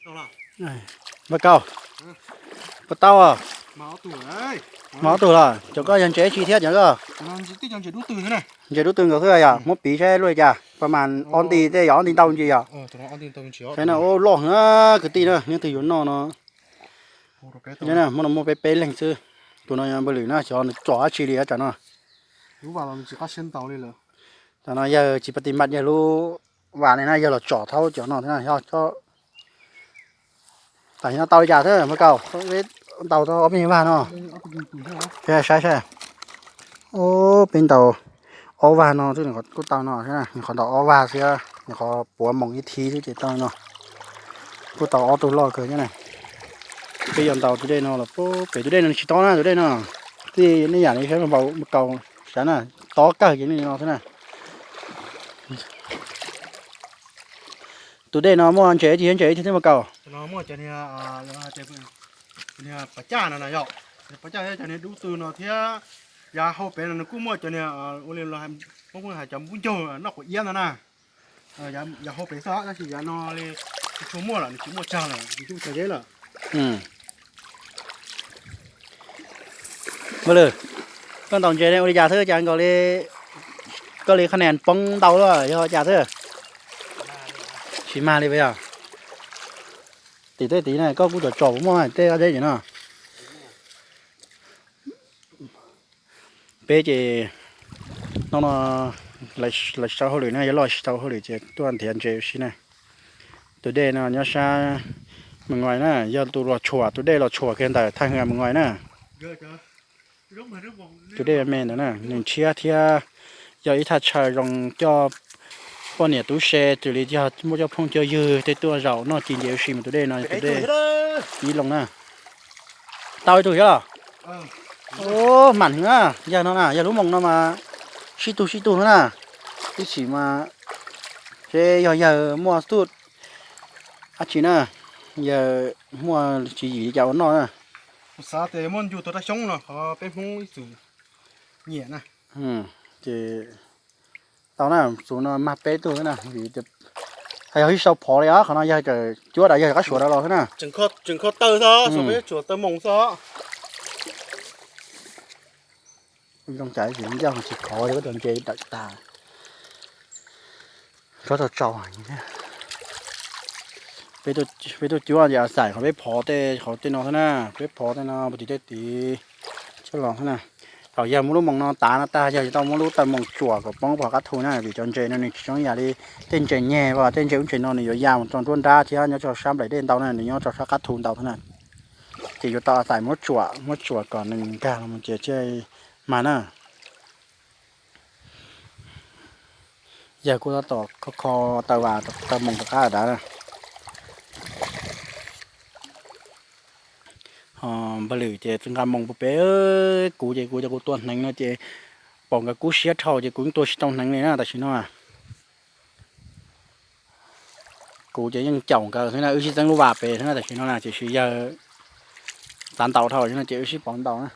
Npawg Kaus, puas tau? Mas ob tug los, cov koj yog ntses tsi thiab cov koj? Ntses dub tw nkaus xwb yog, muab piv saib luaj li cas, pab mas ob nti tej yog ob nti ntau ntsis yog. Saib na, ub loj heev kwv tij na, leej twg yuav noj no. Muaj no muaj peb peb leeg xwb. Tus no yog npawg Lwm na, xyov nws tsom dab tsi li tsam no. Tam no yawg tsis pas tis npam yawg lub vas li na, yawg los tsom thaub cov no thiab na, yog tam sim no tau li cas thiab npawg Kaus? Peb ntaus tau ob peb nyuag vag no. Saib saib, peb ntaus ob vag no xwb kuj tau no, nws qhov ntaus ob vag xwb, nws qhov puav moos ib thib xwb ces tau no. Kuj tau ob tug loj kawg thiab na. Peb yuav ntaus tus dej no los pem tus dej no nws tsis tob na, tus dej no tij nej yam li saib npawg Kaus saib na, tob kawg ces li no xwb na. Tus dej no muaj ntses ib tug, ntses ib tug thiab npawg Kaus? Pov caj no, pov caj thiab cov niag dub tw no thiab, yav hauv pem no nws kuj muaj cov niag ua li hais cov npub ncaug noj quav iab ntawd na. Yav hauv pem xwb tab sis yav no li tsis tshua muaj lawm, nws tsis muaj tsag lawm, nws tsis muaj tsag zeb lawm. Npawg Lwm, koj ntaus ntses ua li cas xwb cas nkaus li koj li qhab nis poob ntau luaj yog cas xwb? Tsis mag li puas yog? Tim tej tid na koj kuj tsom tsom puas muaj tej dej no. Peb ces hnub no lawv tsis tau hauj lwm na, yog loj tsis tau hauj lwm ces tuaj nrhiav ntses ua si na. Tus dej no nyob sab Mes Ngois na, yog tus los tshuam, tus dej los tshuam kiag ntawm thaj hwv Mes Ngois na. Tus dej me ntawd na nws ntshiab thiab yog ib thaj chaw zoo coj poj niam tub se, raws li yog muaj cov phooj cov ywg tej tuaj zaum noj ci ntses ua si mas tus dej no tus dej ib loo na. Tau ib tug thiab los? Mam heev na, yawg no na, yawg lub moos no mas sib tug sib tug na, ib sim mas seb yog yawg muaj xub dab tsi na, yawg muaj tswv yim li cas ua noj na. Kuv xav tias muaj ncu tau rab xyoob no qhov peb Hmoob ib txwm nyiam na. Ces tau na, tus no mag peb tug na, yog ib sau phov li os, qhov no yog cuab das yog qab suav das los xwb na. Tseem kho taw xwb, peb tsuas taw moos xwb. Zoo cas tsis ncaj tsis khov, koj cov ntses dawm tag. Tsob tau tsau thiab. Peb tuaj cuab ces xaim qhov peb phov tej qhov tej no xwb na, peb phov tej no puag tim tej tid coj los xwb na. Thaum yawg muab lub moos no tav no tag yawg yuav tau muab lub taw moos tsuam kom poob puag qab thu na, vim cov ntses no nws tsis zoo yam li tej ntses nyeg, tej ntses ub ntses no nws yuav ya mus txog nruab nrab thiab nyob rau sab nplaim dej ntau na, nws nyob rau sab qab thu ntau thiab na. Ces yuav tau xaim muab tsuam, muab tsuam kom nws nkag los ces thiaj mag na. Yawg kuj tab tom kho kho taw vas taw moos rov qab dav na. Ho npawg Lwm ces nqa moos puag pem, kuv ces kuv cov kuv tua hneev no ces pom nkawd kub siab dhau ces kuv yeej tua tsis tau hneev li na tam sim no. Kuv ces yeej caum nkawd xwb na, wb sib txeeb lub vas pem xwb na tam sim no na, tiam sis yawg tav ntaus dhau xwb no ces wb sib pov ntaus na.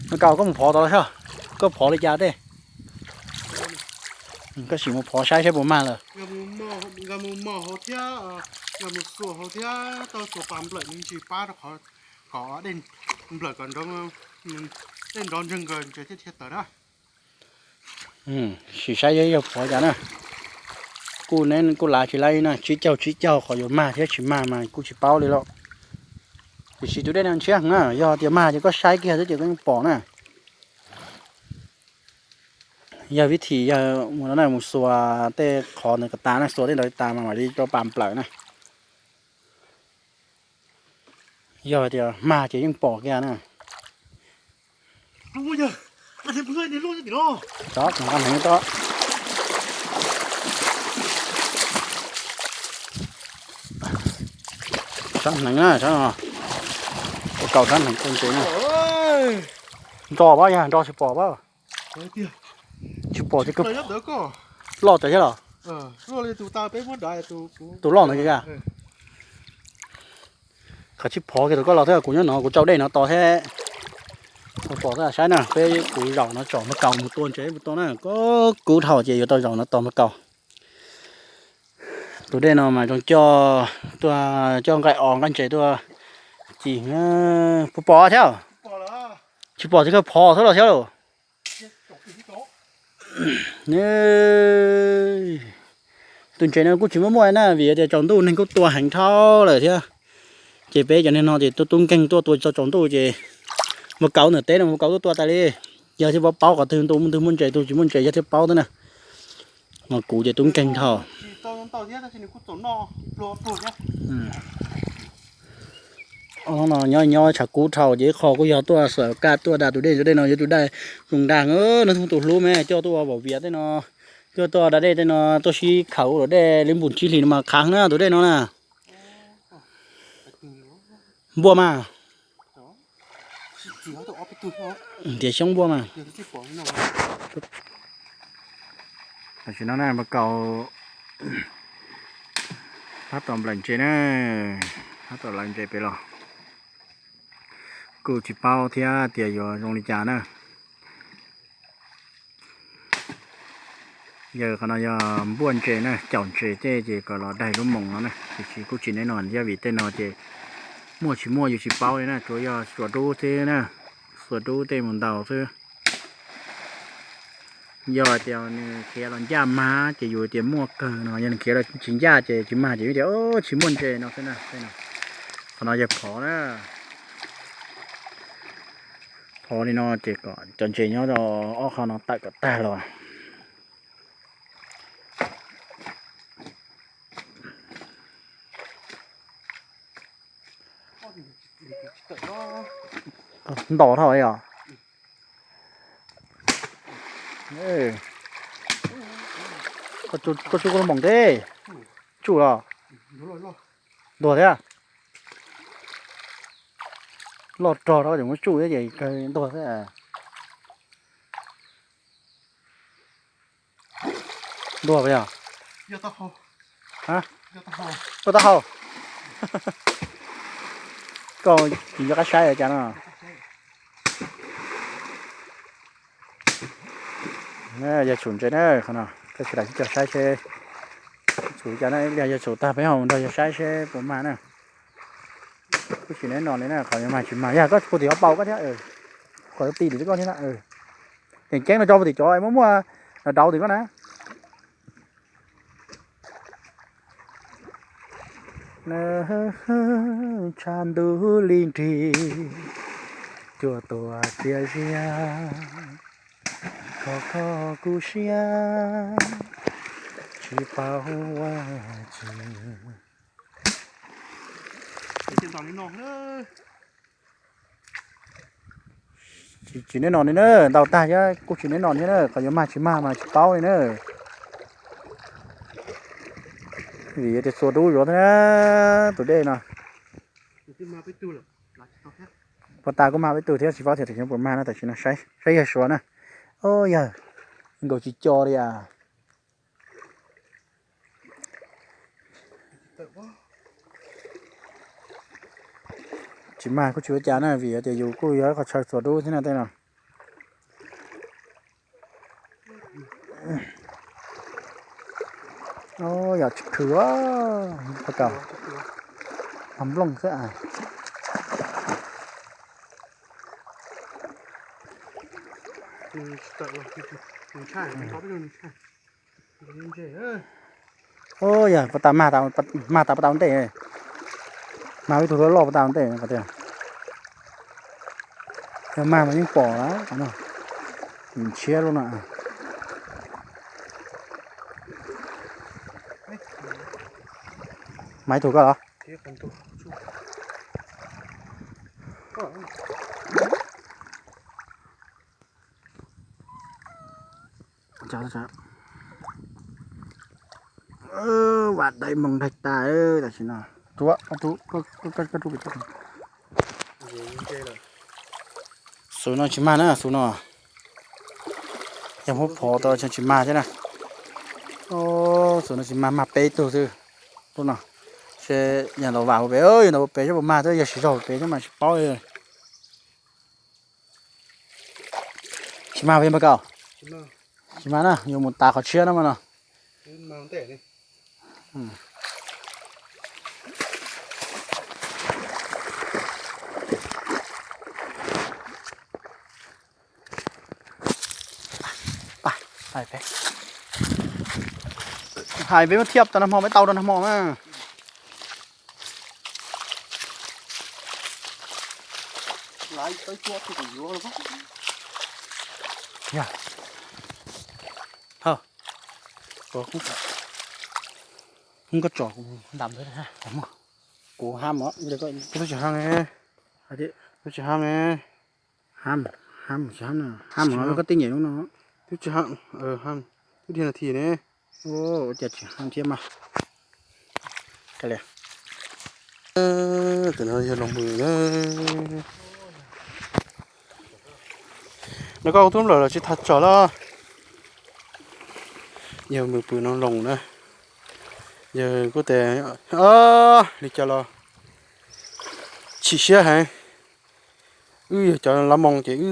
Npawg Kaus koj mus phov tod los soj, koj phov li cas tej? Koj sim mus phov saib saib puas mag lawm. Nkag mus mos hauv thiab, nkag mus xuas hauv thiab tau xuas pas nplawm me ntsis pab rau qhov kom nplawm kom nrov, dej nrov ntseeg nkawd ntses thiaj dhia tawm na. Sim saib yog phov cas na. Kuj neb kuj lav tsis laib na, tsib caug tsib caug qhov yuav mag thiab tsis mag mas kuj tsis paub li lauj. Tiam sis tus dej no ntshiab heev na, yog tias mag ces koj saib kiag xwb ces koj yeej pom na. Yog vib thim yog mus no na, mus xuas tej qhov ntawd kom tas na, xuas tej ntawd tas mas mam li rau pas nplawm na. Yog tias mag ces yeej pom kiag na. Sab hneev na, sab no, ua kaus sab hneev tua ntses na. Nro pab yog nro tsis pom pab. Tsis pom ces loj tas thiab los. Tus loj ntawd kiag. Qhov tsis phov kiag tus koj los thiab, kuv nyob no kuv tsau dej no tos thiab. Tau pom thiab saib na, peb kuv zaum no tsom npawg Kaus mus tua ntses mus tua na, kub dhau ces yuav tau zaum no tos npawg Kaus. Tus dej no mas zoo coj tuaj, coj nqaij os nqaij ntses tuaj ci. Puas pom thiab? Tsis pom tsis kawg, phov xwb los thiab lauj. Tus ntses no kuj tsis muaj muaj na, vim tias tsaus ntuj neeg kuj tuaj heev dhau lawm thiab. Ces peb cov neeg no ces tuaj tub nkeeg tuaj tua tsaus ntuj ces mus kauv ntawm teb no mus kauv tuaj tua tas li. Yog thiaj paub paub qhov twg ntu ntwg muaj ntses, tus tsis muaj ntses yog thiaj paub xwb na. Mas kuv ces tub nkeeg dhau. Hnub no nyob nyob tshav kub dhau ces ib qho kuj yog tuaj xav kaj tuaj da tus dej, tus dej no yog tus dej zoo dag, nws tus hlub me coj tuaj ua viav tej no, coj tuaj da dej tej no, tuaj sib khaws ua luam dej li npus tsib hlis no mas khav na tus dej no na. Npuaj mas. Ntiav xyoob npuaj mas. Tam sim no na, Npauj Kaus tab tom nplawm ntses na, tab tom nplawm ntses pem los. Kuj tsis paub thiab tias yuav zoo li cas na. Yawg qhov no yog npuaj ntses na, caum ntses tej ces kom los daig lub moos no na, tiam sis kuj tsis neb no thiab vim tej no ces muaj tsis muaj yus tsis paub li na, tsuas yog xuas dub xwb na, xuas dub tej mus ntaus xwb. Yog tias nws khiav los ncaj mag ces yus tias muaj kawg no, yog nws khiav los tsis ncaj ces tsis mag ces tias tsis muaj ntses no xwb na. Qhov no yog phov na, phov li no ces kom cov ntses nyob rau ob qho no tawm kom tag los. Ntaus dhau os. Koj tsuj koj moos teb. Tsuj los? Ntuag thiab. Loj rog rau ces muab tsuj thiab ces kawg ntuag thiab. Ntuag puas yog? Tuaj taub hau. Koj tsis nco qab saib cas no. Yog tshum ntses na, qhov no koj sawv daws sib cog saib seb tshum cas na, ib pliag yog tshum tag peb ho mus nrog yawg saib seb puas mag na. Kuj tsis neb no li na, qhov yuav mag tsis mag, yog koj puag tim hauv paus koj thiab, kom ti tim koj thiab na. Ceev ceeb no tso puag tim cov muaj muaj dav tim koj na. Tshav ntuj li nrig, cua tuaj txias zias, kho kho kuv siab, tsis paub ua tsi. Tsis neb no li na, ntaus tag thiab kuj tsis neb no thiab na, qhov yuav mag tsis mag mas tsis paub li na. Vim tias txua dub zuav thiab tus dej no. Puag ta kuj mag peb tug thiab, tsis paub tias tus puas mag na, tam sim no saib yawg suav na. Yawg, nkaus tsis co li as. Tsis mag kuj tsis ua cas na, vim tias yus kuj yog ib qho chaw txua dub thiab na tej no. Yog tsis khw, pab kaus, nplooj xwb. Yog puag ta, mag tas puag ta ua ntej, mag ib tug loj loj puag ta ua ntej tiag. Yog mag mas yeej pom lawm no, ntshiab lub no. Mag ib tug koj los? Vam daim moos daig tas tam sim no. Xus no tsis mag na, xus no. Yog muab phov tau tsis mag thiab na. Xus no tsis mag, mag peb tug xwb. Lub no, seb yog ntaus vam hauv pes, yog ntaus hauv pes seb puas mag thiab, yog siv zog hauv pes thiab mas tsis paub li. Tsis mag pes npawg Kaus? Tsis mag na, yuav mus tav qhov tshiab na mas no. Mag ua ntej. Hais peb muab thiaj tau nag hmo, peb tau rau nag hmo na. Yog. Ho. Kuv koj tsom kuv ntam ntawd. Kuv ham os. Koj twb tsis ham ne. Twb tsis ham ne. Ham, ham tsis ham na. Ham os, koj tej nyem lub no. Twb tsis ham, ham, twb dhia nas this ne. Ua cas tsis ham thiab mas. Tam no yog los mus na. No koj tub nplawm los tsis tag tsom los. Yog mus pw no los na. Yog kuj tes, li cas los chim siab heev. Wb yog cov lav moo ces wb